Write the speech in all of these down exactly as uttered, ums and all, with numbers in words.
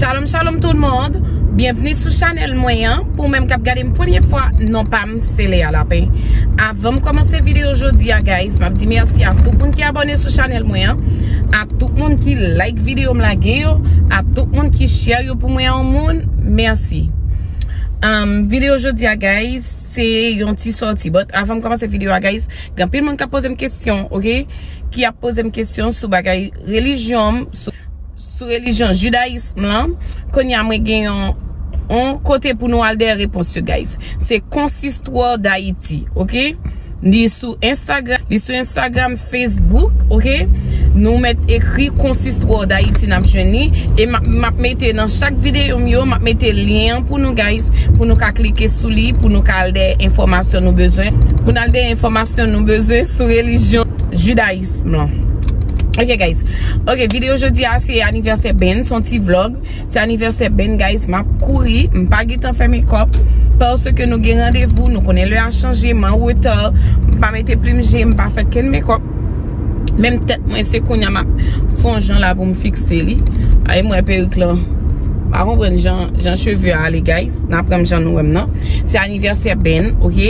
Shalom, shalom tout moun. Byenvni sou chanèl mwen an. Pou ou menm k ap gade m premye fwa, non pa m se Lea Lapin. Avan m kòmanse videyo jodi a, guys, m ap di mèsi a tout moun ki abòne sou chanèl mwen an, a tout moun ki like videyo m lage yo, a tout moun ki share yo pou mwen an moun. Mèsi. Um, videyo jodi a, guys, se yon ti sòti. But avan m kòmanse videyo a, guys, gen anpil moun k ap poze m kesyon, ok? Ki ap poze m kesyon sou bagay relijyon m, sou, sou relijyon jidayism lan. Kounye a mwen gen yon, yon kote pou nou al dèyè repons yo, guys. Se Consistoire d'Haïti, ok? Li sou Instagram, li sou Instagram, Facebook, ok? Nou mèt ekri Consistoire d'Haïti, n ap jwenn li. E m ap, m ap mete nan chak videyo m yo, m ap mete lyen an pou nou, guys, pou nou ka klike sou li, pou nou ka al dèyè enfòmasyon nou bezwen. Pou n al dèyè enfòmasyon nou bezwen sou relijyon jidayism lan. Ok, guys. Ok, videyo jodi a se anivèsè Ben, se yon ti vlog. Se anivèsè Ben, guys, m ap kouri, m pa gentan fè makeup, paske nou gen randevou, nou konnen lè a chanje, m an reta, m pa mete plim je, m pa fè kenn makeup. Menm tèt mwen, se kounye a m ap fè yon jan la pou m fikse li. Ay, m wè perik lan. Pa konprann jan, jan cheve a ale, guys. N ap pran jan nou wè m nan. Se anivèsè Ben, ok?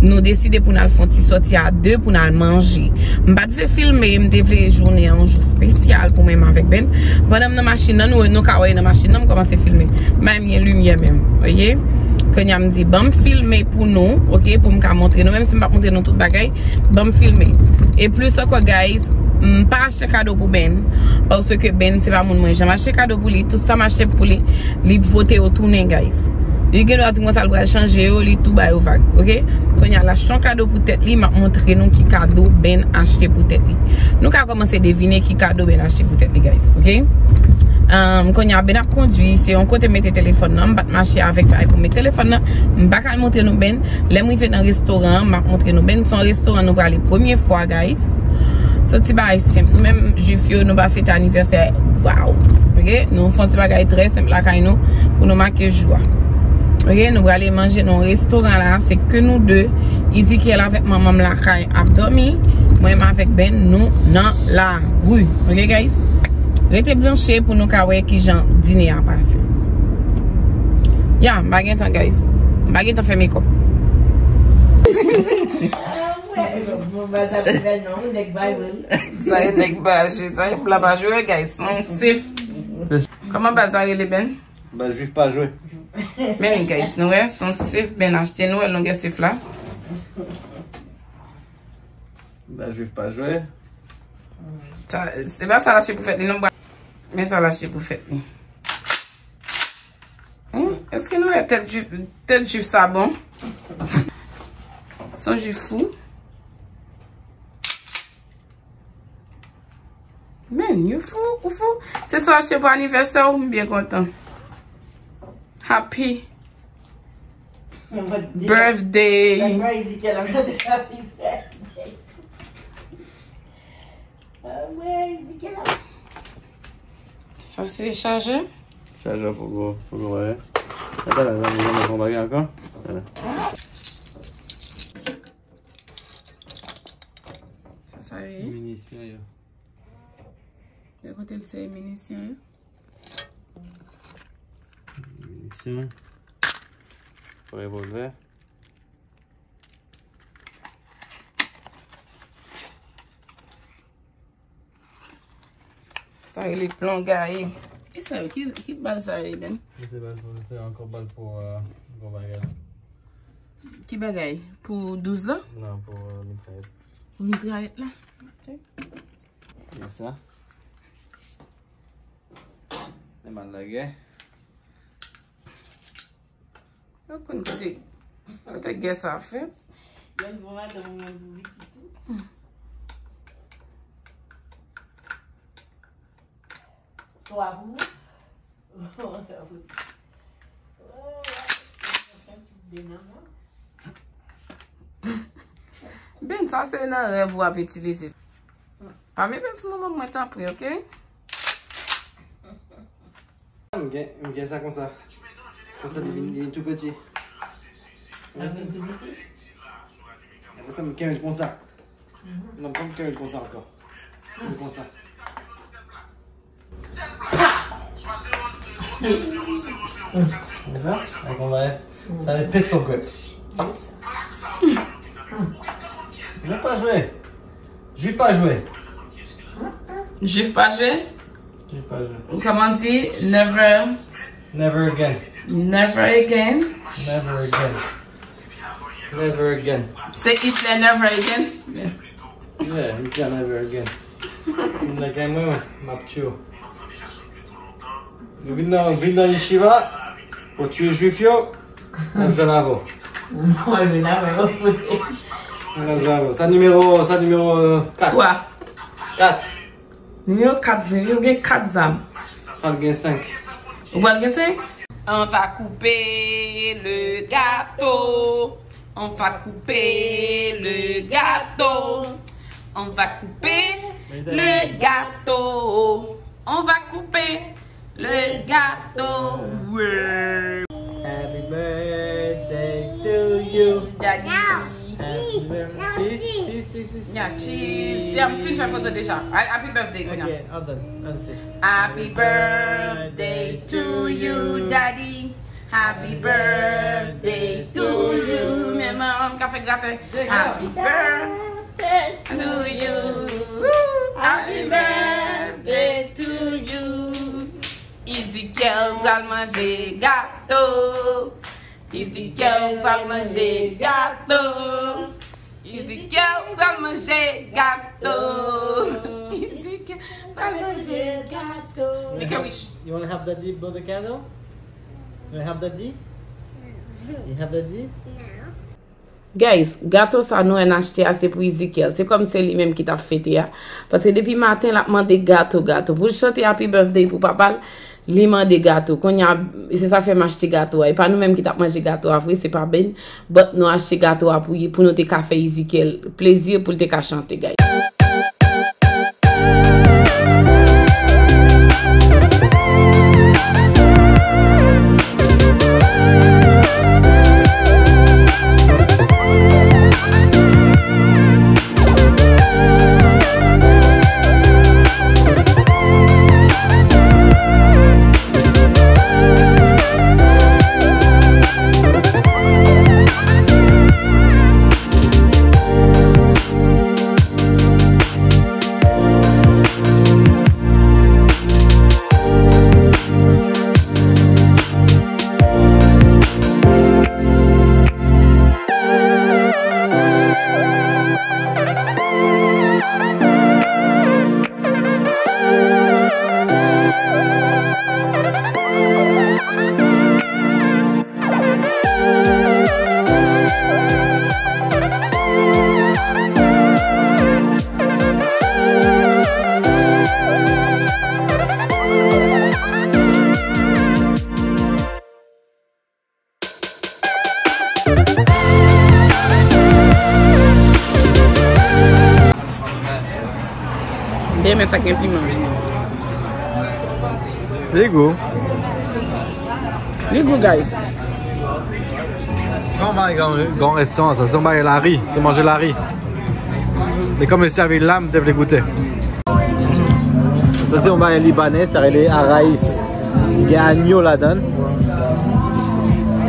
Nou deside pou n al fè yon ti sòti a de pou n al manje. M pa t vle filme, m te vle jounen an yon jou espesyal pou mwen avèk Ben. Pandan m nan machin nan, nou, nou ka wè nan machin nan, m kòmanse filme. M pa renmen limyè menm, ok? Kounye a m di, ban m filme pou nou, ok? Pou m ka montre nou, menm si m p ap montre nou tout bagay, ban m filme. E plis ankò, guys, m pa achte kado pou Ben, paske Ben se pa moun mwen janm achte kado pou li, tout sa m achte pou li, li vote yo tounen, guys. Li gen dwa di m konsa l pral chanje yo, li tou ba yo vag, ok? Kounye a, l achte yon kado pou tèt li, m ap montre nou ki kado Ben achte pou tèt li. Nou ka kòmanse devine ki kado Ben achte pou tèt li, guys, ok? Um, kounye a, Ben ap kondwi, se yon kote m mete telefòn nan, m pa t mache avèk bagay pou m mete telefòn nan, m pa ka al montre nou Ben. Lè m rive nan restoran an, m ap montre nou Ben, se yon restoran nou prale premye fwa, guys. Se yon ti bagay senp. Nou menm jwif yo, nou pa fete anivèsè. Waw. Ok? Nou fè yon ti bagay trè senp lakay nou pou nou make jou a. Ok? Nou prale manje nan yon restoran la, se ke nou de. Ezekiel avèk manman m lakay ap dòmi. Mwen menm avèk Ben, nou nan lari. Ok, guys? Rete branche pou nou ka wè kijan dine a pase. Ya, m pa gen tan, guys. M pa gen tan fè makeup. Bon, ba sa pi bèl non, nèg pa jwe. Sa e nèg pa jwe, sa e blan pa jwe, guys. Se yon sif. Kòman baz la rele, Ben? Baz jwif pa jwe. Men li, guys, nou wè, se yon sif Ben achte, nou wè, longè sif la. Baz jwif pa jwe. Sa, se pa sa l achte pou fèt li, non, bra. Men sa l achte pou fèt li. Hein? Èske nou wè tèt jwif, tèt jwif sa bon? Se yon jwif fou. Men, you fou, ou fou. Se sa w achte pou anivèsè w, m byen kontan. Happy birthday. Sa se chajè? Chajè poko, poko wè. Atè la, zanmi, zanmi, fè yon bagay ankò. Sa, sa ye? Minisyon yo. Bò kote l se minisyon yo? Minisyon. Revòlvè. Sa rele plon gaye. E sa yo, ki, ki bal sa yo, Eben? Se bal pou, se ankò bal pou, euh, gwo bagay la. Ki bagay? Pou douz lan? Non, pou, euh, mitrayèt. Pou mitrayèt la? Ok. E sa? Lè m al lagè. Yo konn kote, kote gè sa fèt. Yon bon madanm ou menm pou pitit ou. Twa pou mwen. Ben, sa se nan rèv ou ap itilize. Pa mete l sou manman mwen, tanpri, ok? M gen, m gen sa konsa. Konsa, li vin, li vin tou piti. Sa vin tou piti? Apre sa, m kenbe l konsa. Non, m pa kenbe l konsa ankò. M konsa. Sa, sa konn bay. Sa se pesto grip. Jif pa jwe. Jif pa jwe. Jif pa jwe? Jif pa jwe. Ou kòman di? Never. Never again. Never again? Never again. Never again. Se Hitler never again? Yeah, Hitler never again. Moun nan gen mwen, m ap tchou. Nou vin nan, vin nan Yeshiva pou tchwe jwif yo. N ap jwenn avè w. Mwen vin avè w. N ap jwenn avè w. Sa nimewo, sa nimewo kat. Twa. Kat. Nimewo kat vini, ou gen kat zam. Sa l gen senk. Ou pral gen senk? On va couper le gâteau. On va couper le gâteau. On va couper le gâteau. On va couper le gâteau. Ouais. Happy birthday to you. Daddy. Happy birthday. Si, si, si, si, si. Yeah, cheese. Yeah, m fin fè foto deja. Ha-, happy birthday, Gwena. Ok, all done. All done. Happy birthday to you, Daddy. Happy birthday to you. Men manman m ka fè graten. Happy birthday to you. Happy birthday to you. Ezekiel pral manje gato. Ezekiel pral manje gato. Ezekiel pral manje gato. Ezekiel pral manje gato. Make a wish. You wanna have daddy blow the candle? You wanna have daddy? You have daddy? No. Guys, gato sa nou wè n achte a, se pou Ezekiel. Se kòm se li menm ki t ap fete a. Paske depi maten, l ap mande gato, gato. Pou l chante happy birthday pou papa l, li mande gato. Kounye a, se sa k fè m achte gato a. E pa nou menm ki t ap manje gato a vre, se pa Ben. But nou achte gato a pou, pou nou te ka fè Ezekiel plezi, pou l te ka chante, guys. Demen sa gen piman. Li gou. Li gou, guys. Se yon bagay gran, gran restoran, sa. Se yon bagay lari. Se manje lari. E kòm yo sèvi l la, m te vle goute. Sa se yon bagay libanè, sa rele arayis. Gen anyo ladan l.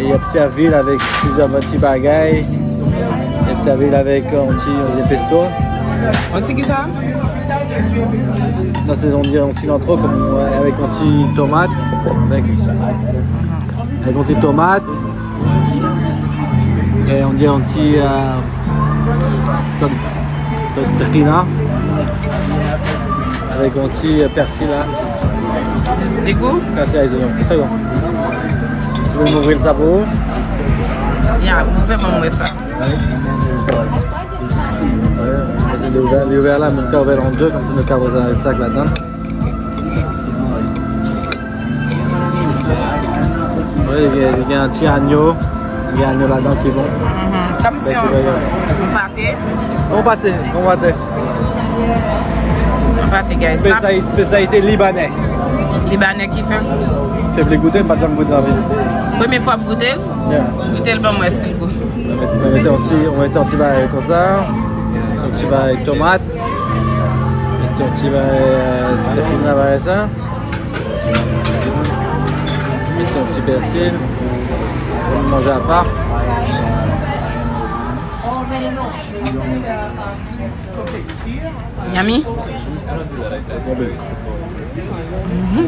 E y ap sèvi l avèk plizyè ti bagay. Y ap sèvi l avèk yon ti, yon ti pesto. Yon ti kisa? Nan sezon, on dirait yon silantro, kòm, avèk yon ti tomat. Avèk, avèk yon ti tomat. E on dirait yon ti, euh, sòt, sòt trina. Avèk yon ti, euh, pèsi la. Li gou? Pèsi a, trè bon. Ou vle m ouvri l sa pou ou? Ya, ouvè ban mwen sa. Li ouvè, li ouvè la, men nou ka ouvè l an de, kòmsi nou ka wè sa, sa k ladan. Wi, li gen, li gen ti anyo. Li gen anyo ladan ki bon. Mhm. Kòmsi yon, yon pate. Bon pate, bon pate. Yon pate, guys. Spesay-, spesiyalite libanè. Libanè ki fè? Te vle goute, m pa t janm goute nan vi m. Premye fwa ap goute l? Yeah. Goute l ban mwen si l gou. Mwen mete yon ti, mwen mete yon ti bagay konsa. Yon ti bagay tomat. Mete yon ti bagay, euh, teflon la, bagay sa. Ti pèsil, manje apa. Yummy. Mhm.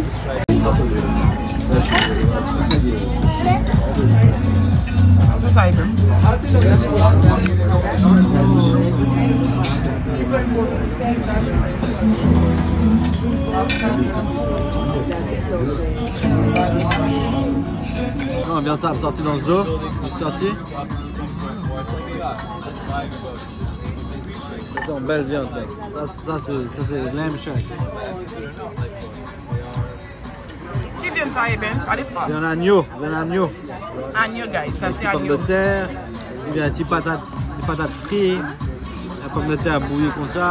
Sa, sa e bon. Non, vyann sa ap sòti nan zo, li sòti. Sa se yon bèl vyann sa. Sa, sa se, sa se lamb shank. Ki vyann sa ye, Ben? Pale fò. Vyann anyo, vyann anyo. Anyo, guys, sa se anyo. Ti pòmdetè, oubyen ti patat, ti patat fri, pòmdetè bouyi konsa.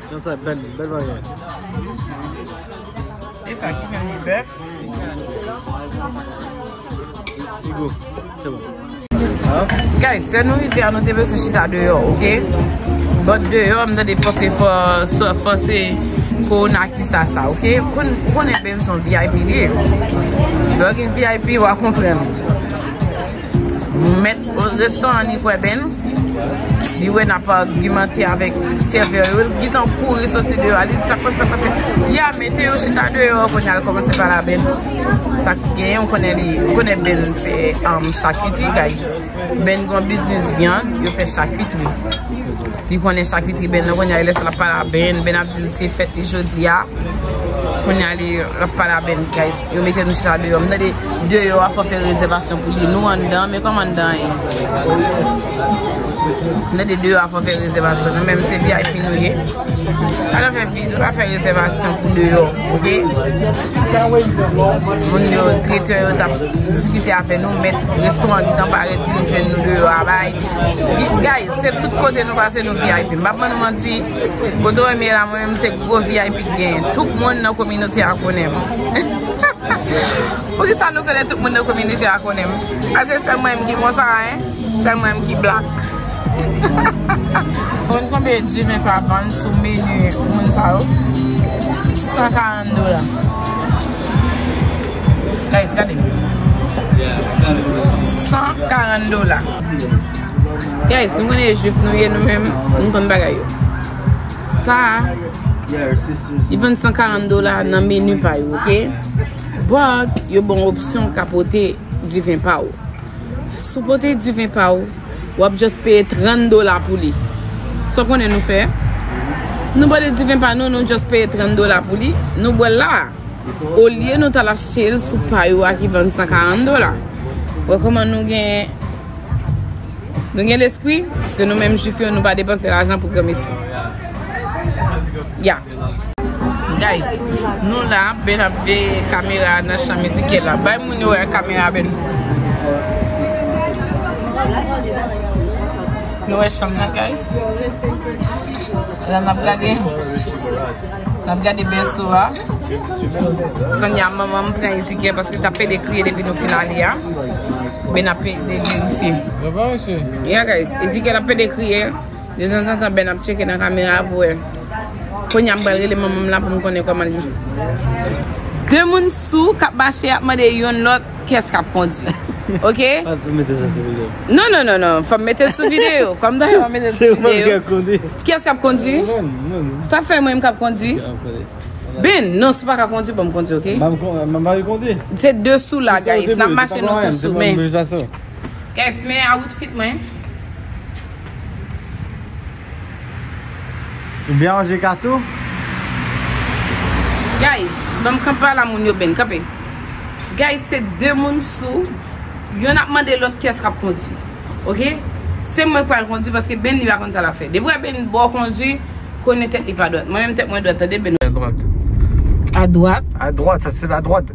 Vyann sa bèl, bèl bagay. E sa ki vyann li bèf. Li gou, se bon. Guys, lè nou rive a, nou te bezwen chita deyò, oke? But deyò, m tande fò se fò, fò se kowona ki sa sa, oke? Ou konn-, ou konnen Ben se yon V I P li ye. Lè w gen V I P, w a konprann. Mèt restoran ni kwè Ben. Li wè n ap agimante avèk sèvè yo. Li gentan kouri soti deyò a. Li di, "Sa k pase, sa k pase?" Ya, mete yo chita deyò, kounye a l kòmanse pale a Ben. Sa k genyen, ou konnen li, ou konnen Ben fè, um, chakitri, guys. Ben gen yon biznis vyann, yo fè chakitri. Li konnen chakitri Ben nan, kounye a lè sa l ap pale a Ben, Ben ap di l se fèt li jodi a. Kounye a li, l ap pale a Ben, guys. Yo mete nou chita deyò. M tande deyò a fò fè rezèvasyon pou li. Nou anndan, men kòman anndan ye? M tande deyò a fò fè rezèvasyon. Nou menm se V I P nou ye. Pa nan fè vi-, nou pa fè rezèvasyon pou deyò, oke? Moun yo, tretè yo t ap diskite avè nou, mèt restoran gentan parèt vin jwenn nou deyò a bay. Vi-, guys, se tout kote nou pase nou V I P. M p ap ban nou manti, kote w wè m ye la, mwen menm se gwo V I P k genyen. Tout moun nan kominote a konnen m. Poukisa nou konnen tout moun nan kominote a konnen m? Paske sèl mwen menm ki konsa, en? Sèl mwen menm ki blak. Konn konbyen diven sa vann sou meni moun sa yo? San karant dola. Guys, gade. San karant dola. Guys, nou konnen jwif nou ye, nou menm, nou konn bagay yo. Sa, li vann san karant dola nan meni pa yo, oke? But, yo ba w opsyon ka pote diven pa w. Si w pote diven pa w, w ap just peye trant dola pou li. Sa w konnen nou fè? Nou pote diven pa nou, nou just peye trant dola pou li, nou bwè l la. Olye nou t al achte l sou pa yo a ki vann san karant dola. Wè kòman nou gen, nou gen lespri, paske nou menm jwif yo, nou pa depanse lajan pou granmesi. Ya. Guys, nou la, Ben ap veye kamera nan chanm Ezekiel la. Bay moun yo wè kamera Ben. Nou wè chanm nan, guys. La n ap gade. N ap gade bèso a. Kounye a manman m pran Ezekiel paske l t ap pede kriye depi nou fin ale a. Ben ap pede verifye. Ya, guys, Ezekiel ap pede kriye. Detanzantan, Ben ap tcheke nan kamera pou wè. Kounye a m pral rele manman m la pou m konnen kòman l ye. De moun sou k ap mache ap mande youn lòt kiyès k ap kondui. Oke? Pa t mete sa sou videyo. Non, non, non, non. Fò m mete l sou videyo. Kòm dayè w mete l sou videyo. Se ou menm k ap kondui. Kiyès k ap kondui? Mwen menm, mwen menm. Sa fè mwen menm k ap kondui? Ki ap kondui? Ben, non, si w pa ka kondui, ban m kondui, oke? M pa kondui. Se de sou la, guys. N ap mache nou tou sou, men. Guys, men outfit mwen. Ou byen ranje kato? Guys, ban m kanpe la moun yo, Ben, kanpe. Guys, se de moun sou, youn ap mande lòt kiyès k ap kondui. Oke? Se mwen k pral kondui paske Ben li pa konn sa l ap fè. Depi w wè Ben ba w kondui, konnen tèt li pa dwat. Mwen menm tèt mwen dwat, tande Ben. À droite. À droite? À droite, ça c'est la droite.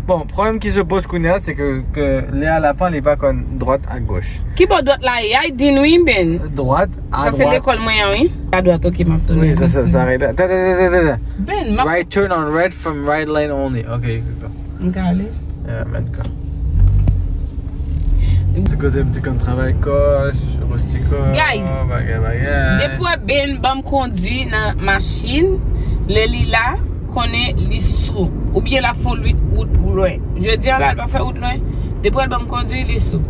Bon, problème qui se pose kounye a, c'est que, que Léa Lapin, li pa konn droite à gauche. Ki bò dwat la ye? Ay, di n wi, Ben. Droite, à droite. Sa se lekòl mwen an, wi. À droite, oke, m ap tounen. Oui, ça, ça, ça arrête. Attends, attends, attends, attends. Ben, m ap... Right turn on red from right lane only. Ok, ok, ok. M ka ale. Yeah, man, go. Se kote m te konn travay kòch, rostikò, bagay, bagay. Guys, depi w wè Ben ban m kondui nan machin, lè li la, konnen li sou. Oubyen l ap fè yon lwit wout lwen. Jodi a la, l pa fè wout lwen. Depi l ban m kondwi, li sou.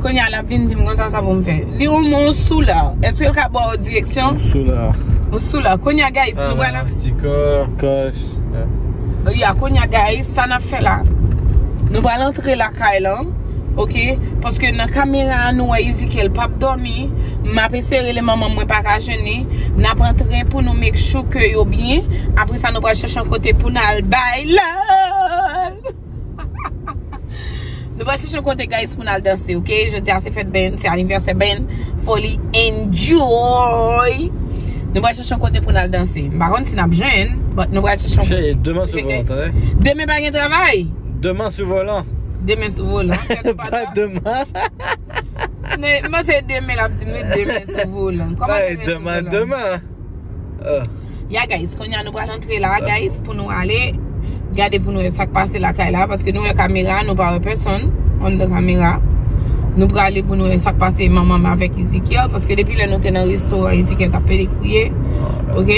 Kounye a, l ap vin di m konsa sa pou m fè. Li yon moun sou la. Èske l ka ba w direksyon? Sou la. Ou sou la. Kounye a, guys, nou pral. Stikè, kòch. Ya, kounye a, guys, sa n ap fè la. Nou pral antre lakay lan. Ok? Paske nan kamera a, nou wè Ezekiel p ap dòmi. M ap eseye rele manman m, mwen pa ka jwenn li. N ap antre pou nou make sure ke yo byen. Apre sa, nou pral chèche yon kote pou n al bay love. Nou pral chèche yon kote, guys, pou n al danse, ok? Jodi a se fèt Ben, se anivèsè Ben. Fò li enjoy. Nou pral chèche yon kote pou n al danse. M pa konn si n ap jwenn, but nou pral chèche yon kote. Demen sou volan, tande? Demen pa gen travay. Demen sou volan. Demen sou volan. Kèt ou pa. Pa demen. Mwen se demen l ap di m, li demen sou volan. Kòman demen sou volan? Demen. Ya, guys, kounye a nou pral antre la, guys, pou nou ale gade pou nou wè sa k pase lakay la, paske nou wè kamera, nou pa wè pèsonn anndan kamera. Nou prale pou nou wè sa k pase manman m avèk Ezekiel, paske depi lè nou te nan restoran, Ezekiel t ap pede kriye. Ok?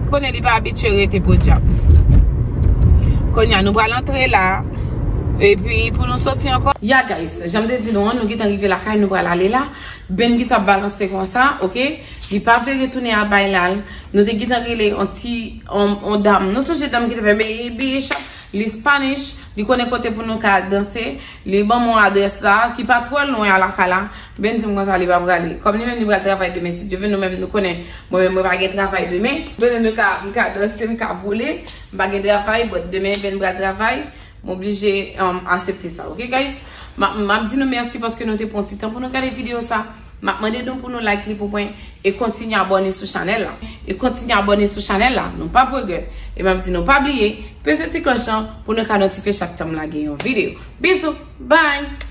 Konnen li pa abitye rete podyab. Kounye a nou pral antre la, epi pou nou soti ankò. Ya, guys, jan m te di nou an, nou gentan rive lakay, nou pral ale la. Ben gentan balanse konsa, ok? Li pa vle retounen a bay la. Nou te gentan rele yon ti, yon, yon dam. Nou sonje dam ki te fè baby shark? Li Spanish, li konnen kote pou nou ka danse. Li ban mwen adrès la, ki pa twò lwen a lakay la. Ben di m konsa li pa prale. Kòm li menm li pral travay demen, si Dye vle, nou menm nou konnen. Mwen menm mwen pa gen travay demen. Konnen nou ka, m ka danse, m ka vole. M pa gen travay, but demen Ben pral travay. M oblije, um, aksepte sa, ok, guys? M ap, m ap di nou mèsi paske nou te pran ti tan pou nou gade videyo sa. M ap mande nou pou nou like li pou mwen e kontinye abòne sou chanèl la. E kontinye abòne sou chanèl la. Nou p ap regrèt. E m ap di nou pa bliye, peze ti klòch lan pou nou ka notifye chak tan m lage yon videyo. Bizou, bye!